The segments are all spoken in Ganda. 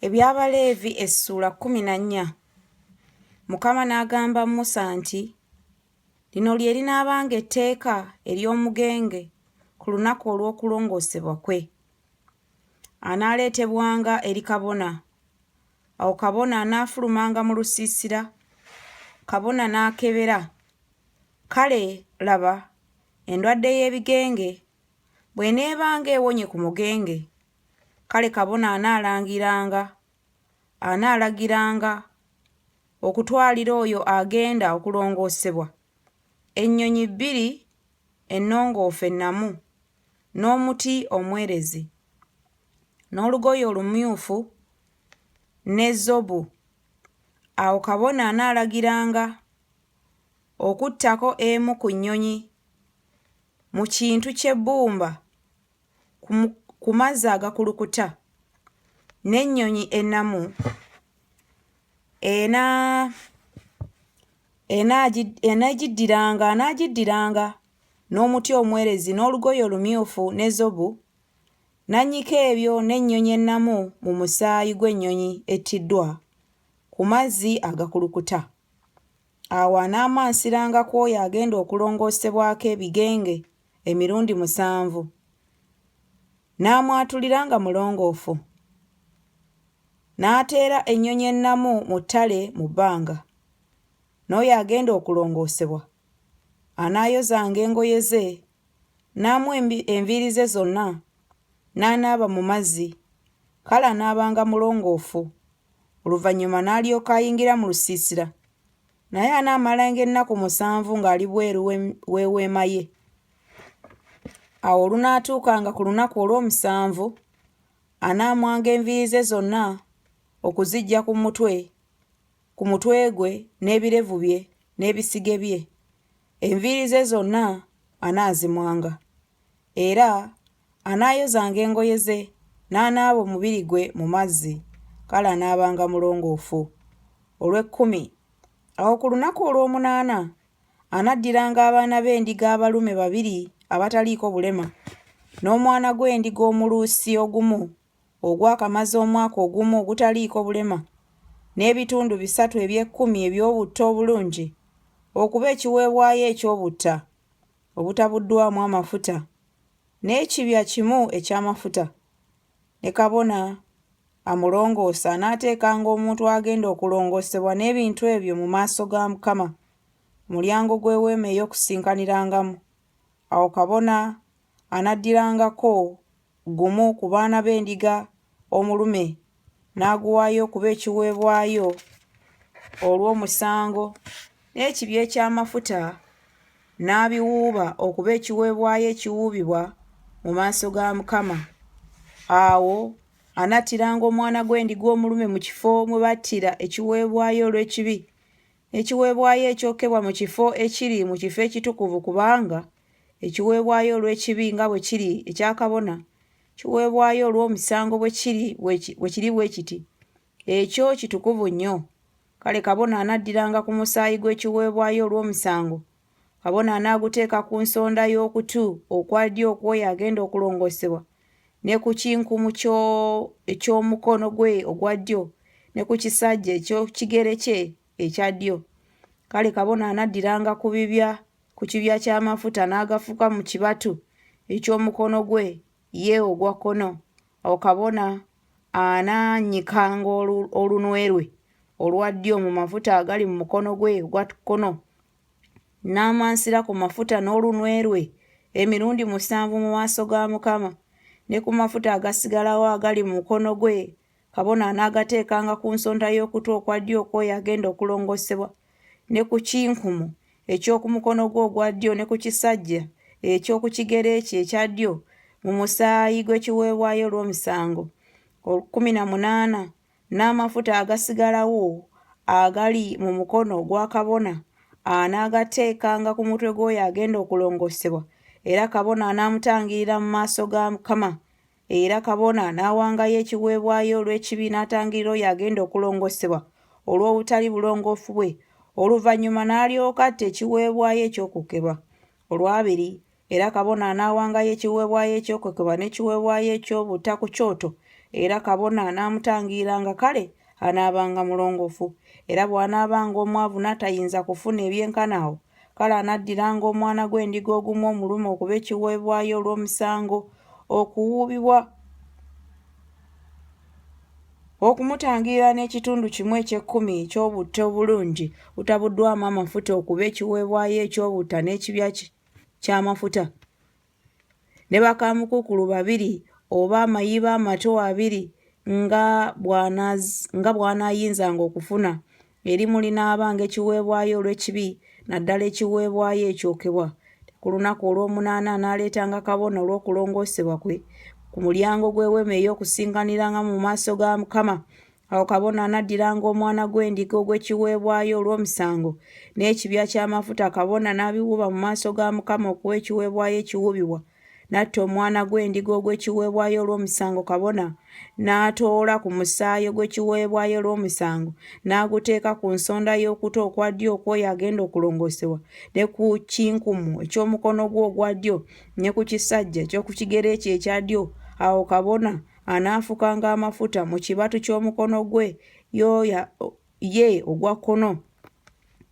Eby'Abaleevi essuula 14. Mukama n'agamba Musa nti, Lino lye linaabanga etteeka ery'omugenge ku lunaku olw'okulongoosebwa kwe. Anaaleetebwanga eri kabona. Awo kabona anaafulumanga mu lusiisira, kabona n'akebera, kale, laba, endwadde y'ebigenge bw'eneebanga ewonye ku mugenge, Kale kabona anaalangiranga, anaalagiranga okutwalira oyo agenda okulongoosebwa, ennyonyi bbiri ennongoofu ennamu, n'omuti omwerezi, n'olugoye olumyufu, ne zobu. Awo kabona anaalagiranga okuttako emu ku nnyonyi mu kintu ky'ebbumba ku mazzi agakulukuta, n'ennyonyi ennamu eneegiddiranga, n'omuti omwerezi, n'olugoye olumyufu, ne zobu, n'annyika ebyo n'ennyonyi ennamu mu musaayi gw'ennyonyi ettiddwa, ku mazzi agakulukuta. Awo anaamansiranga ku oyo agenda okulongoosebwako ebigenge emirundi musanvu, n'amwatulira nga mulongoofu. N'ateera ennyonyi ennamu mu ttale mu bbanga. N'oyo agenda okulongoosebwa anaayozanga engoye ze, n'amwa enviiri ze zonna, n'anaaba mu mazzi, kale anaabanga mulongoofu, oluvannyuma n'alyoka ayingira mu lusiisira. Naye anaamalanga ennaku musanvu ng'ali bweru w'eweema ye. Awo olunaatuukanga ku lunaku olw'omusanvu, anaamwanga enviiri ze zonna okuziggya ku mutwe, ku mutwe gwe n'ebirevu bye n'ebisige bye. Enviiri ze zonna anaazimwanga. Era anaayozanga engoye ze, n'anaaba omubiri gwe mu mazzi, kale anaabanga mulongoofu. Olw'ekkumi. Awo ku lunaku olw'omunaana anaddiranga abaana b'endiga abalume babiri abataliiko bulema, n'omwana gw'endiga omuluusi ogumu ogwakamaze omwaka ogumu ogutaliiko bulema, n'ebitundu bisatu eby'ekkumi eby'obutta obulungi okuba ekiweebwayo eky'obutta obutabuddwamu amafuta, n'ekibya kimu eky'amafuta. Ne kabona amulongoosa anaateekanga omuntu agenda okulongoosebwa n'ebintu ebyo mu maaso ga Mukama ku mulyango gw'Eweema ey'Okusinkanirangamu. Awo kabona anaddirangako gumu ku baana b'endiga omulume n'aguwaayo okuba ekiweebwayo olw'omusango, n'ekibya eky'amafuta n'abiwuuba okuba ekiweebwayo ekiwuubibwa mu maaso ga Mukama. Awo anattiranga omwana gw'endiga omulume mu kifo mwe battira ekiweebwayo olw'ekibi, n'ekiweebwayo ekyokebwa mu kifo ekiri mu kifo ekitukuvu, kubanga ekiweebwayo olw'ekibi nga bwe kiri ekya kabona, kiweebwayo olw'omusango bwe kiri bwe kiri bwe kiti, ekyo kitukuvu nnyo. Kale kabona anaddiranga ku musaayi gw'ekiweebwayo olw'omusango, kabona anaaguteeka ku nsonda y'okutu okwa ddyo okw'oyo agenda okulongoosebwa, ne ku kinkumu eky'omukono gwe ogwa ddyo, ne ku kisajja eky'ekigere kye ekya ddyo. Kale kabona anaddiranga ku bibya ku kibya ky'amafuta n'agafuka mu kibatu eky'omukono gwe ye ogwa kkono. Awo kabona anaannyikanga olunwe lwe olwa ddyo mu mafuta agali mu mukono gwe ogwa kkono, n'amansira ku mafuta n'olunwe lwe emirundi musanvu mu maaso ga Mukama. Ne ku mafuta agasigalawo agali mu mukono gwe, kabona anaagateekanga ku nsonda y'okutu okwa ddyo okw'oyo agenda okulongoosebwa, ne ku kinkumu eky'oku mukono gwe ogwa ddyo ne ku kisajja eky'oku kigere kye ekya ddyo mu musaayi gw'ekiweebwayo olw'omusango. 18 n'amafuta agasigalawo agali mu mukono gwa kabona anaagateekanga ku mutwe gw'oyo agenda okulongoosebwa, era kabona anaamutangirira mu maaso ga Mukama. Era kabona anaawangayo ekiweebwayo olw'ekibi n'atangirira oyo agenda okulongoosebwa olw'obutali bulongoofu bwe, oluvannyuma n'alyoka atta ekiweebwayo eky'okwokebwa. Olwabiri, era kabona anaawangayo ekiweebwayo eky'okwokebwa n'ekiweebwayo eky'obutta ku kyoto Era kabona anaamutangiriranga, kale anaabanga mulongoofu. Era bw'anaabanga omwavu n'atayinza kufuna ebyenkana awo, kale anaddiranga omwana gw'endiga ogumu omulume okuba ekiweebwayo olw'omusango okuwuubibwa okumutangirira n'ekitundu kimu eky'ekkumi eky'obutta obulungi butabuddwamu amafuta okuba ekiweebwayo eky'obutta n'ekibya ky'amafuta. Ne bakamukuukulu babiri oba amayiba amato abiri nga bw'anaayinzanga okufuna, erimu linaabanga ekiweebwayo olw'ekibi, naddala ekiweebwayo ekyokebwa. Ku lunaku olw'omunaana anaaleetanga kabona olw'okulongoosebwa kwe ku mulyango gw'Eweema ey'Okusiŋŋanirangamu mu maaso ga Mukama. Awo kabona anaddiranga omwana gw'endiga ogw'ekiweebwayo olw'omusango, n'ekibya ky'amafuta, kabona n'abiwuuba mu maaso ga Mukama okuwa ekiweebwayo ekiwuubibwa. N'atta omwana gw'endiga ogw'ekiweebwayo olw'omusango, kabona n'atoola ku musaayi ogw'ekiweebwayo olw'omusango, n'aguteeka ku nsonda y'okutu okwa ddyo okw'oyo agenda okulongoosebwa, ne ku kinkumu eky'omukono gwe ogwa ddyo, ne ku kisajja eky'oku kigere kye ekya ddyo. Awo kabona anaafukanga amafuta mu kibatu ky'omukono gwe ye ogwa kkono.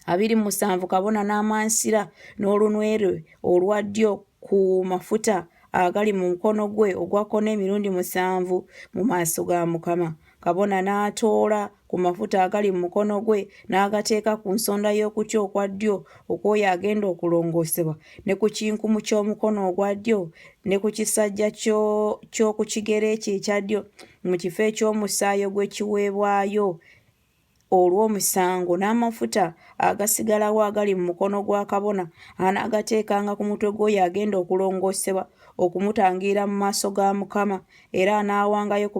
27 kabona n'amansira n'olunwe lwe olwa ddyo ku mafuta agali mu mukono gwe ogwa kkono emirundi musanvu mu maaso ga Mukama. Kabona n'atoola ku mafuta agali mu mukono gwe n'agateeka ku nsonda y'okutu okwa ddyo okw'oyo agenda okulongoosebwa, ne ku kinkumu ky'omukono ogwa ddyo, ne ku kisajja ky'oku kigere kye ekya ddyo, mu kifo eky'omusaayi ogw'ekiweebwayo olw'omusango, n'amafuta agasigalawo agali mu mukono gwa kabona anaagateekanga ku mutwe gw'oyo agenda okulongoosebwa okumutangirira mu maaso ga Mukama, era anaawangayo ku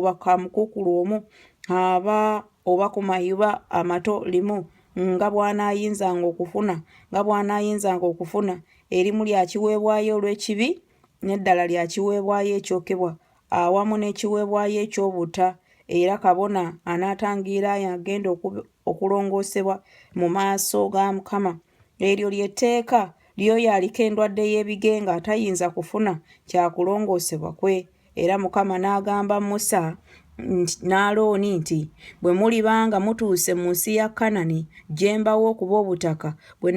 bakamukuukulu omu aba oba ku mayiba amato limu nga bw'anaayinzanga okufuna nga bw'anaayinzanga okufuna, erimu lya kiweebwayo olw'ekibi n'eddala lya kiweebwayo ekyokebwa awamu n'ekiweebwayo eky'obutta, era kabona anaatangirira oyo agenda okulongoosebwa mu maaso ga Mukama. Eryo lye tteeka ly'oyo aliko endwadde y'ebigenge atayinza kufuna kya kulongoosebwa kwe. Era Mukama n'agamba Musa ne Alooni nti, Bwe muliba nga mutuuse mu nsi ya Kanani gye mbawa okuba obutaka, bwe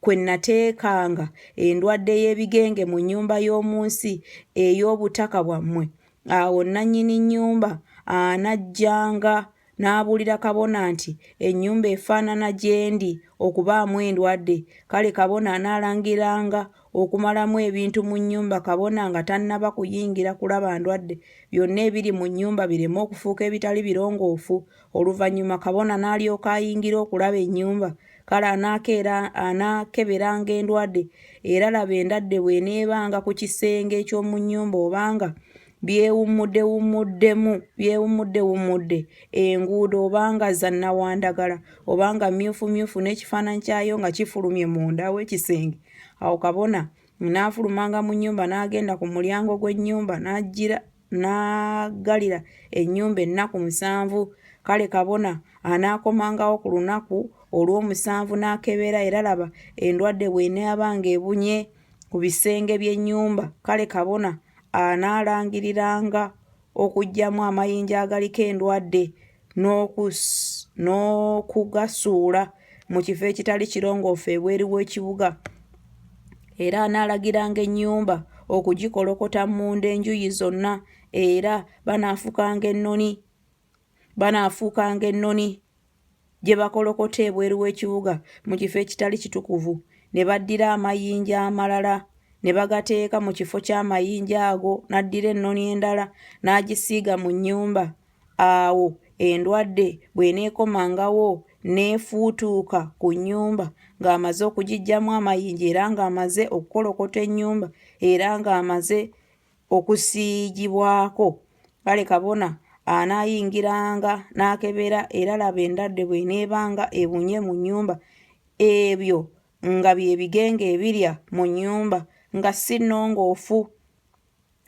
kwe nnateekanga endwadde y'ebigenge mu nnyumba y'omu nsi ey'obutaka bwammwe, awo nnannyini nnyumba anajjanga n'abuulira kabona nti ennyumba efaanana gye ndi okubaamu endwadde. Kale kabona anaalangiranga okumalamu ebintu mu nnyumba kabona nga tannaba kuyingira kulaba ndwadde, byonna ebiri mu nnyumba bireme okufuuka ebitali birongoofu. Oluvannyuma kabona n'alyoka ayingira okulaba ennyumba. Kale anaakeberanga endwadde, era laba endadde bw'eneebanga ku kisenge eky'omu nnyumba oba nga byewummuddewummudde enguudo oba nga za nnawandagala oba nga myufumyufu n'ekifaananyi kyayo nga kifulumye munda w'ekisenge, awo kabona n'afulumanga mu nnyumba n'agenda ku mulyango gw'ennyumba n'ajjira n'aggalira ennyumba ennaku musanvu. Kale kabona anaakomangawo ku lunaku olw'omusanvu n'akebera, era laba, endwadde bw'enaabanga ebunye ku bisenge by'ennyumba, kale kabona anaalangiriranga okuggyamu amayinja agaliko endwadde n'okugasuula mu kifo ekitali kirongoofu ebweru w'ekibuga. Era anaalagiranga ennyumba okugikolokota munda enjuyi zonna, era banaafuukanga ennoni gye bakolokota ebweru w'ekibuga mu kifo ekitali kitukuvu. Ne baddira amayinja amalala ne bagateeka mu kifo ky'amayinja ago, n'addira ennoni endala n'agisiiga mu nnyumba. Awo endwadde bw'eneekomangawo n'efuutuuka ku nnyumba ng'amaze okugiggyamu amayinja era ng'amaze okukolokota ennyumba era ng'amaze okusiigibwako, kale kabona anaayingiranga n'akebera, era laba endwadde bw'eneebanga ebunye mu nnyumba, ebyo nga bye bigenge ebirya mu nnyumba, nga si nnongoofu.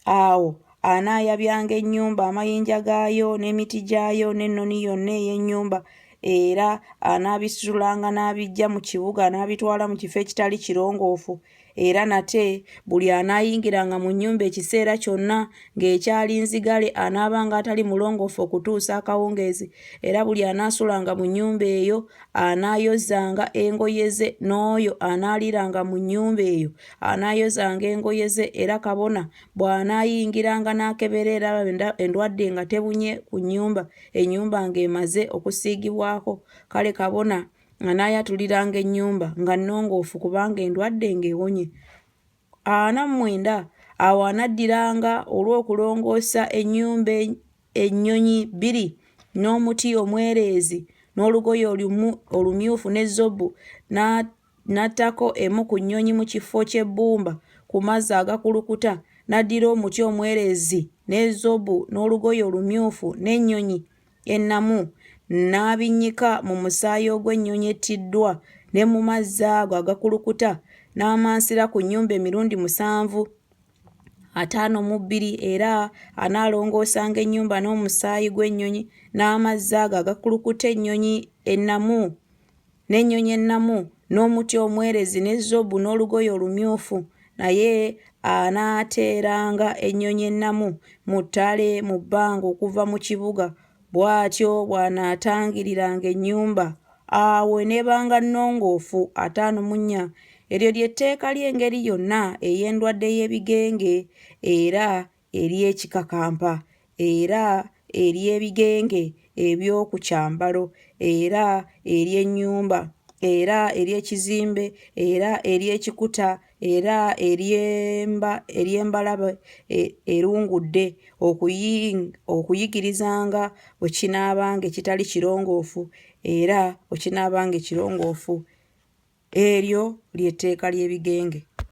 Awo anaayabyanga ennyumba, amayinja gaayo, n'emiti gyayo, n'ennoni yonna ey'ennyumba, era anaabisitulanga n'abiggya mu kibuga n'abitwala mu kifo ekitali kirongoofu. Era nate buli anaayingiranga mu nnyumba ekiseera kyonna ng'ekyali nzigale anaabanga atali mulongoofu okutuusa akawungeezi. Era buli anaasulanga mu nnyumba eyo anaayozanga engoye ze, n'oyo anaaliiranga mu nnyumba eyo anaayozanga engoye ze. Era kabona bw'anaayingiranga n'akebera era endwadde nga tebunye ku nnyumba, ennyumba ng'emaze okusiigibwako, kale kabona anaayatuliranga ennyumba nga nnongoofu kubanga endwadde ng'ewonye. 49 Awo anaddiranga olw'okulongoosa ennyumba ennyonyi bbiri n'omuti omwereezi n'olugoye olumyufu n'ezzobu, n'attako emu ku nnyonyi mu kifo ky'ebbumba ku mazzi agakulukuta, n'addira omuti omwereezi n'ezzobu n'olugoye olumyufu n'ennyonyi ennamu, n'abinnyika mu musaayi ogw'ennyonyi ettiddwa ne mu mazzi ago agakulukuta, n'amansira ku nnyumba emirundi musanvu. 52 era anaalongoosanga ennyumba n'omusaayi gw'ennyonyi n'amazzi ago agakulukuta ennyonyi ennamu n'ennyonyi ennamu n'omuti omwerezi n'ezzobu n'olugoye olumyufu, naye anaateeranga ennyonyi ennamu mu ttale mu bbanga okuva mu kibuga, bw'atyo bw'anaatangiriranga ennyumba, awo eneebanga nnongoofu. 54 Eryo lye tteeka ly'engeri yonna ey'endwadde y'ebigenge era ery'ekikakampa, era ery'ebigenge eby'oku kyambalo, era ery'ennyumba, era ery'ekizimbe, era ery'ekikuta, era ery'embalabe erungudde, okuyigirizanga bwe kinaabanga ekitali kirongoofu era bwe kinaabanga ekirongoofu. Eryo lye tteeka ly'ebigenge.